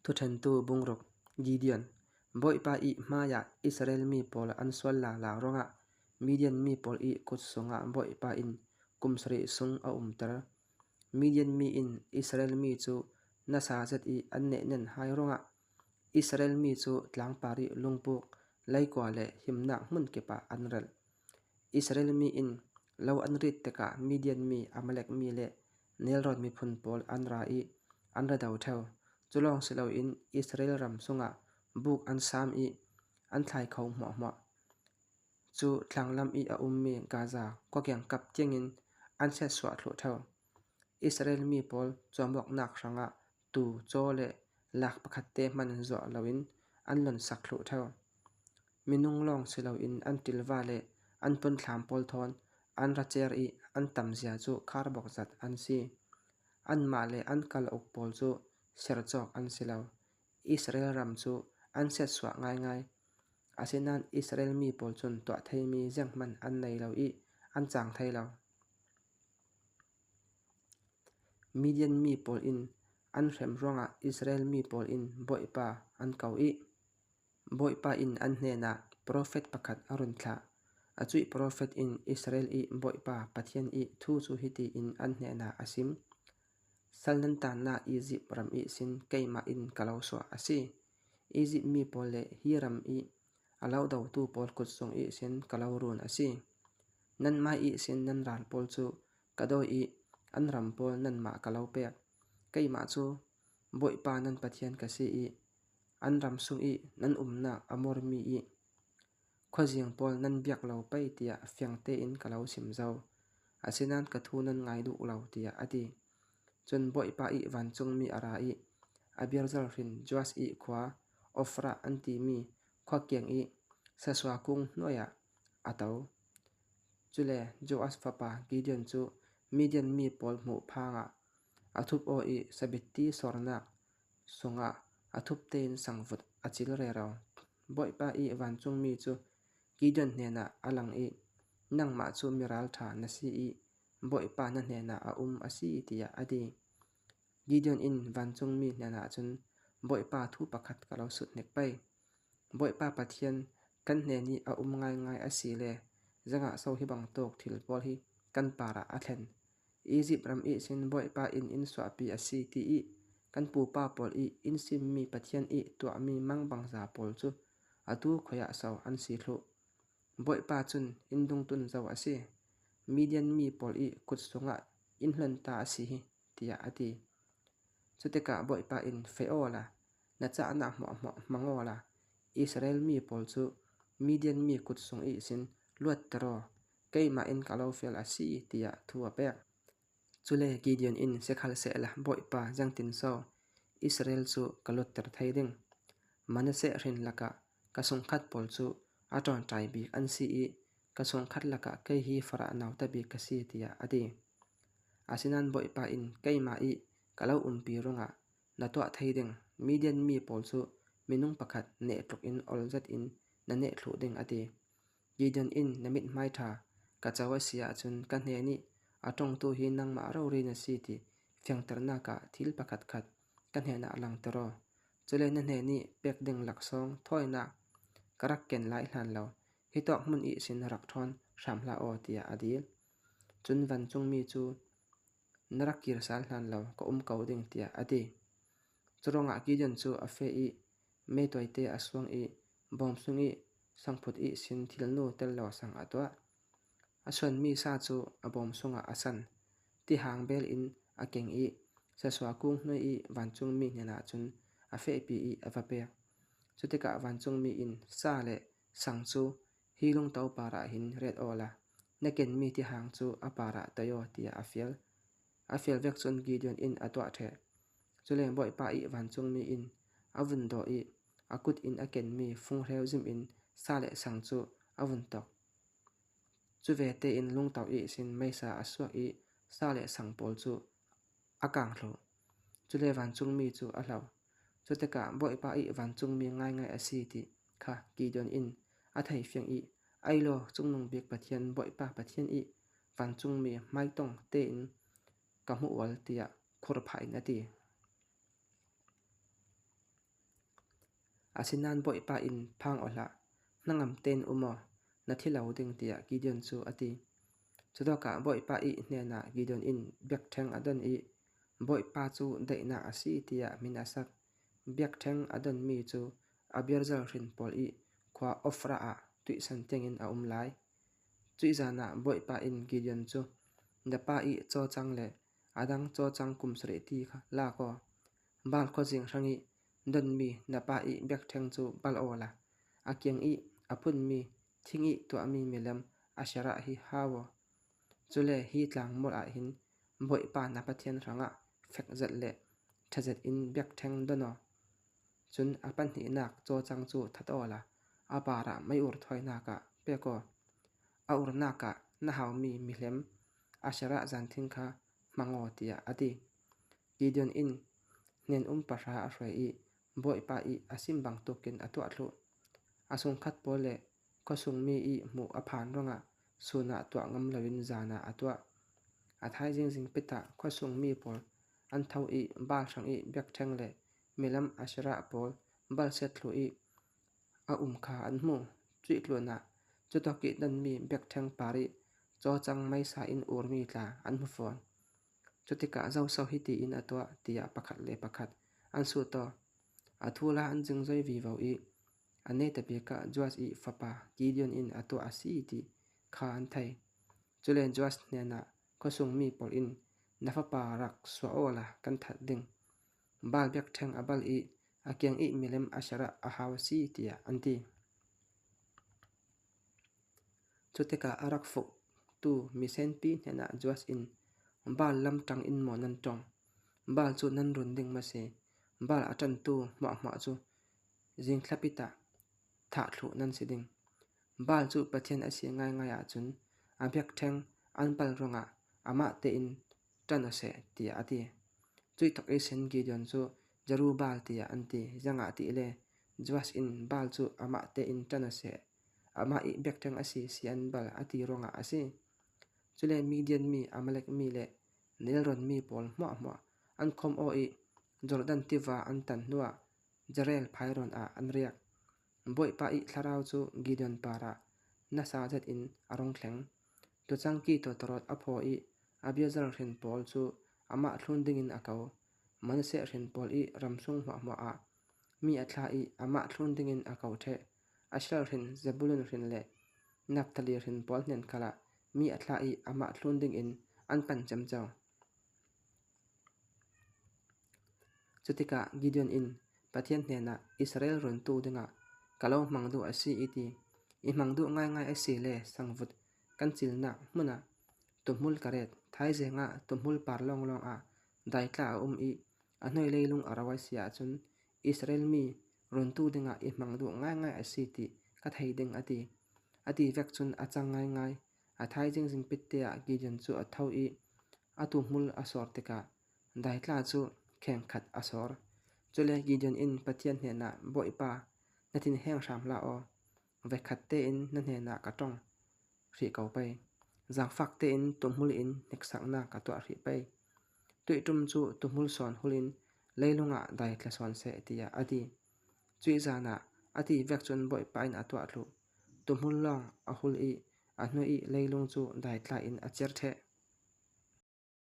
Thuṭhentu bungruk Gideon, Bawipa i hmaiah Israel mi pawl an sual lala ruangah Midian mi pawl i kut sungah Bawipa in kum sarih sung a umter. Midian mi in Israel mi cu nasa zet i an nehnen hai ruangah Israel mi cu tlangpar i lungpuk, leikua le himnak hmunkip ah an relh. Israel mi in lo an rit tikah Midian mi, Amalek mi le Nelrawn miphun pawl an ra i an ra do ṭheo. Cu lawng si loin Israel ram chungah buk an saam i an thlai kho hmuahhmuah. Cu thlanglam i a ummi Gaza khuakengkap tiangin an chiatsuah thluh ṭheo. Israel mi pawl cawmawknak hrangah tuu, caw le lak pakhat te hmanh zuah loin an lonsak thluh ṭheo. Minung lawng si loin an ṭilva le an punthlam pawl thawn an ra cer i an tamzia cu kharbawk zat an si. Anmah le an kalauk pawl cu ser cawk an si lo. Israel ram cu an chiatsuah ngaingai. Asinain Israel mi pawl cun tuah theimi zeihmanh an nei lo i an cang thai lo. Midian mi pawl in an hrem ruangah Israel mi pawl in Bawipa an ko i Bawipa in an hnenah profet pakhat a run thlah. A cuih profet in Israel i Bawipa Pathian i thu cu hiti in an hnenah a sim: Sal nan tannak Izipt ram ihsin keimah in ka lo suah a si. Izipt mi pawl le hi ram i a lo dotu pawl kut sung ihsin ka lo run a si. Nanmah ihsin nan ral pawl cu ka dawi i an ram pawl nanmah ka lo pek. Keimah cu Bawipa nan Pathian ka si i an ram sung i nan umnak a mormi i khuazing pawl nan biak lo pei tiah fiang tein ka lo chim zau. Asinain ka thu nan ngai duh lo tiah a ti. Cun Bawipa i vancungmi a ra i Abiezer hrin Joash i khua Ofrah an timi khua kiang i sasua kung hnuai ah a to. Cule Joash fapa Gideon cu Midian mi pawl hmuh phang ah a thup aw i sabitti sornak sungah a thup tein sangvut a cil rero. Bawipa i vancungmi cu Gideon hnenah a lang i, “Nangmah cu mi ralṭha na si i Bawipa na hnenah a um a si,” tiah a ti. Gideon in vancungmi hnenah cun Bawipa thu pakhat ka lo sut hnik pei. Bawipa Pathian kan hnen i a um ngaingai a si le zeingah so hi bantuk thil pawl hi kan par ah a thlen. Izipt ram ihcun Bawipa inn in suahpi a si ti i kan pupa pawl i inn simmi Pathian i tuahmi mangbangza pawl cu atu khoi ah so an si thluh. Bawipa cun inn dungtun zo a si. Midian mi pawl i kut sungah inn hlonta a si hi, tiah a ti. Cutikah Bawipa in feh aw la, na cahnak hmuahhmuah hmang aw la, Israel mi pawl cu Midian mi kut sung ihsin luatter aw, keimah in ka lo fial a si, tiah thu a pek. Cule Gideon in sikhalsehla Bawipa zeitinso Israel cu ka luatter thai ding? Manasseh hrin lakah ka sungkhat pawl cu a ṭawnṭai bik an si i ka sungkhat lakah kei hi farah nauta bik ka si, tiah a ti. Asinain Bawipa in keimah i ka lo umpi ruangah na tuah thai ding. Midian mi pawl cu minung pakhat neh tluk in ol zet in na neh thluh ding, a ti. Gideon in na mithmai ṭha ka co a si ahcun ka hne nih a tongtu hi nangmah rori na si ti fiangternak ah thil pakhatkhat ka hnenah langhter aw. Cule na hne nih pek ding laksawng thawinak ka rak ken lai hlan lo hi tawk hmun ihsin rak ṭhawn hram hlah aw tiah a dil. Cun vancungmi cu na rak kir sal hlan lo ka um ko ding tiah a ti. Curuangah Gideon cu a feh i mei tuaite a suang i bawm sung i sangphut ihsin thilnu tel lo sang a tuah. A suanmi sa cu a bawm sungah a san. Tihang bel in a keng i sasua kung hnuai i vancungmi hnenah cun a fehpi i a va pek. Cutikah vancungmi in sa le sang cu hi lungto par ah hin ret aw la, na kenmi tihang cu a par ah toi aw tiah a fial. A fial vek cun Gideon inn a tuah ṭheh. Culeng Bawipa i vancungmi in a vun dawh i a kut in a kenmi funghreu zim in sa le sang cu a vun tok. Cu vete in lungto ihsin meisa a suak i sa le sang pawl cu a kang thlu. Cule vancungmi cu a hlo. Cu tikah Bawipa i vancungmi ngaingai a si ti kha Gideon in a theifiang i ai law Cungnung Bik Pathian Bawipa Pathian i vancungmi hmaitong tein ka hmuh ual tiah khurphah in a ti. Asinain Bawipa in phang aw hlah, hnangam tein um aw, na thi lo ding tiah Gideon cu a ti. Cutikah Bawipa i hnenah Gideon in biakṭheng a don i Bawipa cu daihnak a si tiah min a sak. Biakṭheng a donmi cu Abiezer hrin pawl i khua Ofrah ah tuihsan tiangin a um lai. Cuih zan ah Bawipa in Gideon cu, Na pa i cawcang le a dang cawcang kum sarih ti kha la kaw, Baal khuazing hrang i donmi na pa i biakṭheng cu bal aw la, a kiang i a phunmi thing i tuahmi milem Asherah hi hau aw. Cule hi tlangmual ah hin Bawipa na Pathian hrangah fekzet le ṭhazet in biakṭheng don aw. Cun a pahnihnak cawcang cu that aw la, a par ah meiur thawinak ah pek aw. A urnak ah na haumi mihlem Asherah zanthing kha hmang aw tiah a ti. Gideon in hnen-um pahra a hruai i Bawipa i a sim bantukin a tuah thlu. A sungkhat pawl le khuasungmi i hmuh a phan ruangah sun ah tuah ngam loin zan ah a tuah. A thaizing zingpit ah khuasungmi pawl an tho i Baal hrang i biakṭheng le milam Asherah pawl balset thlu i a um kha an hmuh. Cuih tlun ah cutawk i donmi biakṭheng par i cawcang meisa in urmi tla an hmu fawn. Cutikah zoso hiti in a tuah tiah pakhat le pakhat an sutaw. A thula an zingzoi vivo i a nete bik ah Joash i fapa Gideon in a tuah a si ti kha an thei. Cule Joash hnenah khuasung mi pawl in na fapa rak suah aw la kan that ding. Baal biakṭheng a bal i a kiang i milem Asherah a hau a si tiah an ti. Cu tikah a rak fuhtu misenpi hnenah Joash in, Baal lamṭang in maw nan tong? Baal cu nan run ding maw si? Baal a ṭanhtu hmuahhmuah cu zingthlapit ah thah thluh nan si ding. Baal cu Pathian a si ngaingai ahcun a biakṭheng an pal ruangah amah tein ṭan a seh, tiah a ti. Cuitluk i sin Gideon cu Jerubbaal tiah an ti. Zeicahtiah le Joash in Baal cu amah tein ṭan a seh. Amah i biakṭheng a si sian bal a ti ruangah a si. Cule Midian mi, Amalek mi le nelrawn mi pawl hmuahhmuah an khawm awh i Jordan tiva an tan hnuah Jereel phairawn ah an riak. Bawipa i thlarau cu Gideon par ah nasa zet in a rung thleng. Tucangki tawtawrawt a phaw i Abiezer hrin pawl cu amah thlun dingin a ko. Manasseh hrin pawl i ramsung hmuahhmuah ah mi a thlah i amah thlun dingin a ko ṭheh. Asher hrin, Zebulun hrin le Naftali hrin pawl hnen khal ah mi a thlah i amah thlun dingin an panh ciamco. Cutikah Gideon in Pathian hnenah Israel rawntu dingah ka lo hmang duh a si i ti. I hmang duh ngaingai a si le sangvut kan cilnak hmun ah tuhmul ka ret. Thaizing ah tuhmul par lawnglawng ah daitla a um i a hnuilei lung a ro a si ahcun Israel mi rawntu dingah i hmang duh ngaingai a si ti ka thei ding a ti. A ti vek cun a cang ngaingai. A thaizing zingpit te ah Gideon cu a tho i a tuhmul a sawr tikah daitla cu khengkhat a sawr. Cule Gideon in Pathian hnenah Bawipa, na thin heng hram hlah aw. Voikhat tein na hnenah ka tong hrih ko pei. Zaangfak tein tuhmul in hneksaknak ka tuah hrih pei. Tuihṭum cu tuhmul sawn hul in leilung ah dai tla sawn seh tiah a ti. Cuih zan ah a ti vek cun Bawipa in a tuah thlu. Tuhmul lawng a hul i a hnu i leilung cu daitla in a cer ṭheh.